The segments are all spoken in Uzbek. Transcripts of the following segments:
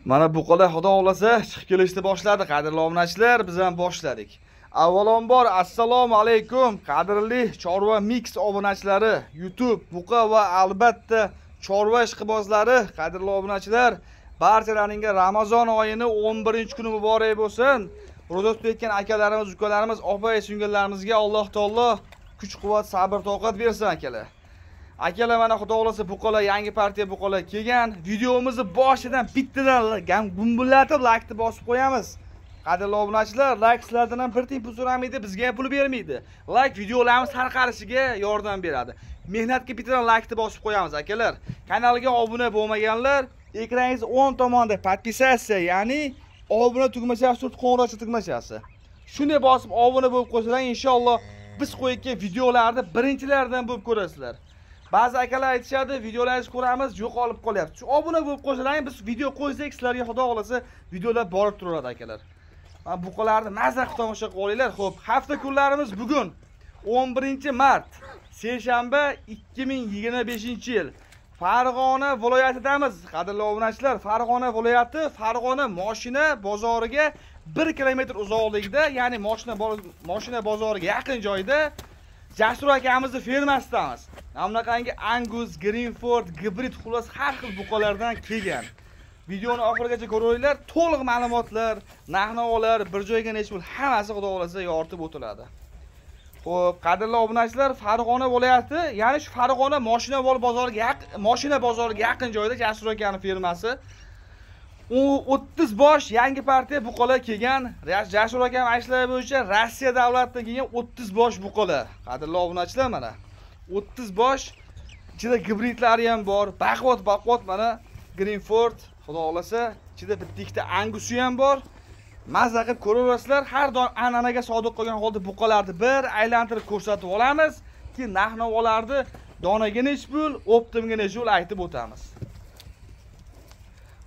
Mana buqalar xudo xohlasa chiqib kelishni boshladi, qadrli obunachilar, biz ham boshladik. Avvalambor assalomu alaykum qadrli Chorva Mix obunachilari, YouTube, buqa va albatta chorva ishqibozlari, qadrli obunachilar, barchalaringga Ramazon oyini 11-kuni muborak bo'lsin. Ro'za tutayotgan akalarimiz, ukalarimiz, opa-singillarimizga Alloh taolo kuch-quvvat, sabr, toqat bersin akalar. Akalar, mana xudo xohlasa buqalar, yangi partiya buqalar kelgan. Videomizni boshidan bittadan gumbillatib laykni bosib qo'yamiz. Qadrli obunachilar, layk sizlardan ham bir tiyin pul so'ramaydi, bizga ham pul bermaydi. Layk videolarimiz tarqalishiga yordam beradi. Mehnatga bittadan laykni bosib qo'yamiz akalar. Kanalga obuna bo'lmaganlar, ekraningiz o'ng tomonda podpisatsiya, ya'ni obuna tugmachasi turib, qo'ng'iroqcha tugmachasi. Shunday bosib obuna bo'lib qo'ysalar, inshaalloh biz qo'yayotgan videolarni birinchilardan bo'lib ko'rasizlar. Ba'zi akalar aytishadi, videolaringizni ko'ramiz, yo'qolib qolyapti. Shu obuna bo'lib qo'ysalaring, biz video qo'ysak, sizlarga xudo xohlasa videolar borib turadi akalar. Mana buqalarni mazza qilib tomosha qilib olinglar. Xo'p, hafta kunlarimiz bugun 11-mart, seshanba 2025-yil. Farg'ona viloyatidamiz, qadrli obunachilar. Farg'ona viloyati, Farg'ona mashina bozoriga 1 kilometr uzoqlikda, ya'ni mashina bozoriga yaqin joyda Jasur akamizni fermasidamiz. Mana bunaqangi Angus, Greenford, gibrid, xullas har xil buqalardan kelgan. Videoni oxirigacha ko'ringlar, to'liq ma'lumotlar, narx-navolar, bir joyga necha pul, hammasi xudo xohlasa yoritib o'tiladi. Xo'p, qadrli obunachilar, Farg'ona viloyati, ya'ni shu Farg'ona mashina bozoriga yaqin joyda Jasur akaning fermasi. U 30 bosh yangi partiya buqalar kelgan. Jasur akam aytishlari bo'yicha Rossiya davlatidan kelgan 30 bosh buqalar. Qadrli obunachilar, mana 30 bosh, ichida gibridlari ham bor, baquvvat mana Greenford, xudo xohlasa, ichida bitta ikkita Angusi ham bor. Mazza qilib ko'raverasizlar. Har doim an'anaga sodiq qolgan holda buqalarni bir aylantirib ko'rsatib olamiz, keyin narx-navolarni donaga necha pul, optimga necha pul aytib o'tamiz.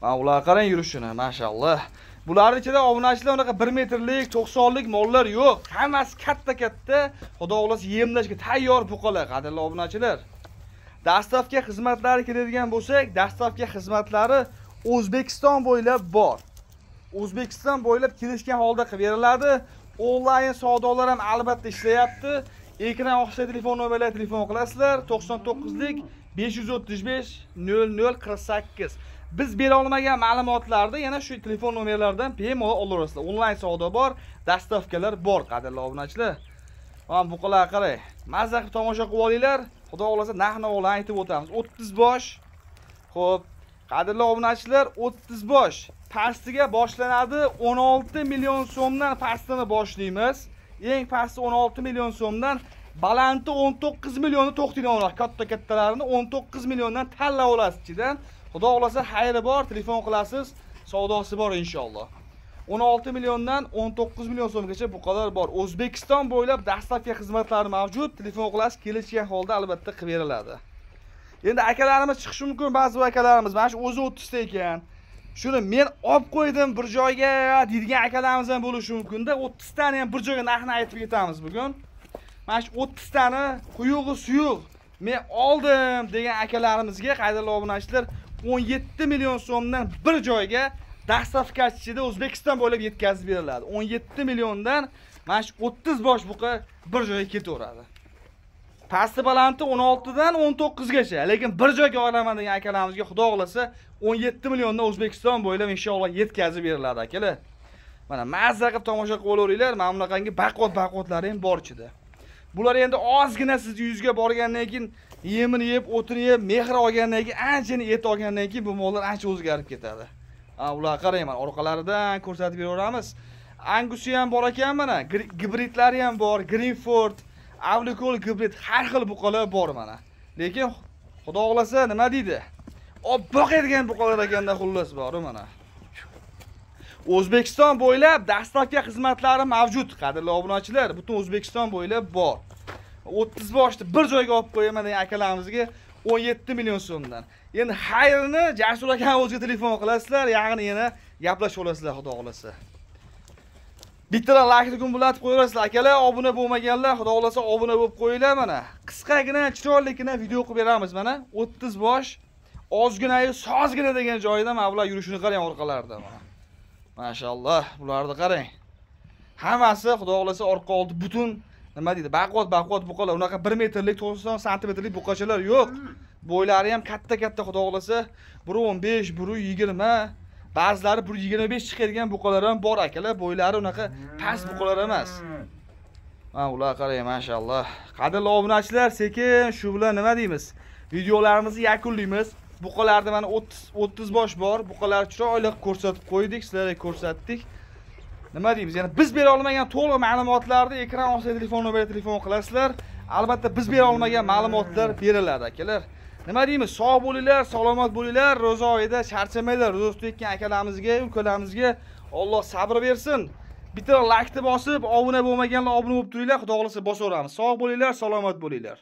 Mana ular qarang yurishini, mashalloh. Bularning ichida obunachilar unaqa 1 metrlik, 90lik mollar yo'q. Hammasi katta-katta, xudo xohlasa yemlashga tayyor buqalar, qadrli obunachilar. Dastavka xizmatlari keladigan bo'lsak, dastavka xizmatlari O'zbekiston bo'ylab bor. O'zbekiston bo'ylab kelishgan holda qilib beriladi. Onlayn savdolar ham albatta ishlayapti. Ekran ostida telefon nomerlariga telefon qilasizlar. 99lik 535 0048. Biz bera olmagan ma'lumotlarni yana shu telefon nomerlaridan bemalol olaverasizlar. Onlayn savdo bor, dastavkalar bor, qadrli obunachilar. Mana buqalarga qarang. Mazza qilib tomosha qilib olinglar. Xudo xohlasa narx-navolarni aytib o'tamiz. 30 bosh. Xo'p, qadrli obunachilar, 30 bosh. Pastiga boshlanadi 16 million so'mdan pastini boshlaymiz. Eng pasti 16 million so'mdan, balanti 19 millionni to'xtaydi. Katta-kattalarini 19 milliondan tanlab olasiz ichidan. Xudo xohlasa xayri bor, telefon qilasiz, savdosi bor inshaalloh. 16 milliondan 19 million so'mgacha buqalar bor. O'zbekiston bo'ylab dastavka xizmatlari mavjud. Telefon qilasiz, kelishgan holda albatta qilib beriladi. Endi akalarimiz chiqishi mumkin, ba'zi akalarimiz mana shu o'zi 30 ta ekan. Shuni men olib qo'ydim bir joyga deydigan akalarimiz ham bo'lishi mumkin-da. 30 tani ham bir joyga narxini aytib ketamiz bugun. Mana shu 30 tani quyug'i suyuq men oldim degan akalarimizga, qadrli obunachilar, 17 million so'mdan bir joyga dastavkachida O'zbekiston bo'ylab yetkazib beriladi. 17 milliondan mana shu 30 bosh buqa bir joyga ketaveradi. Pasti balanti 16 dan 19 gacha, lekin bir joyga olaman degan akalarimizga xudo xohlasa 17 milliondan O'zbekiston bo'ylab inshaalloh yetkazib beriladi akalar. Mana mazza qilib tomosha qilib olaveringlar. Mana bunaqangi baquvvat-baquvvatlari ham bor ichida. Bular endi ozgina siz yuzga borgandan keyin yemini yeb, o'tini yeb, mehr olgandan keyin, anchani et olgandan keyin bu mollar ancha o'zgarib ketadi. Ha, ular qarang, mana orqalaridan ko'rsatib beraveramiz. Angusi ham bor ekan mana, gibridlari ham bor, Greenford, Avlikol gibrid, har xil buqalar bor mana. Lekin xudo xohlasa nima deydi? Oppoq edigan buqalar ekanda xullas bor mana. O'zbekiston bo'ylab dastavka xizmatlari mavjud, qadrli obunachilar, butun O'zbekiston bo'ylab bor. 30 boshni bir joyga olib qo'yaman degan akalarimizga 17 million so'mdan. Endi xayrini Jasur aka o'ziga telefon qilasizlar, ya'ni yana gaplashib olasizlar xudo xohlasa. Bittadan laykni gumbulatib qo'yaverasizlar akalar, obuna bo'lmaganlar xudo xohlasa obuna bo'lib qo'yinglar mana. Qisqagina, chiroyligina video qilib beramiz mana. 30 bosh Ozgina sozgina degan joyida mana bular yurishini qarang orqalarida mana. Mashalloh, bularni qarang. Hammasi xudo xolasa orqa oldi butun nima deydi? Baquvvat baquvvat buqalar. Unaqa 1 metrlik 90 santimetrlik buqachalar yo'q. Bo'ylari ham katta-katta xudo xolasa 1.15, 1.20, ba'zilari 1.25 chiqadigan buqalar ham bor akalar. Bo'ylari unaqa past buqalar emas. Mana ular qarang, mashalloh. Qadrli obunachilar, sekin shu bilan nima deymiz? Videolarimizni yakunlaymiz. Buqalarda mana 30 bosh bor. Buqalar chiroyli ko'rsatib qo'ydik, sizlarga ko'rsatdik. Nima deymiz? Ya'ni biz bera olmagan to'liq ma'lumotlarni ekran ostida telefon nomeriga telefon qilasizlar. Albatta biz bera olmagan ma'lumotlar beriladi akalar. Nima deymiz? Sog' bo'linglar, salomat bo'linglar. Ro'za oyida charchamanglar. Ro'za tutayotgan akalarimizga, ukalarimizga Alloh sabr bersin. Bitta laykni bosib, obuna bo'lmaganlar obuna bo'lib turinglar. Xudo xolasa bosaveramiz. Sog' bo'linglar, salomat bo'linglar.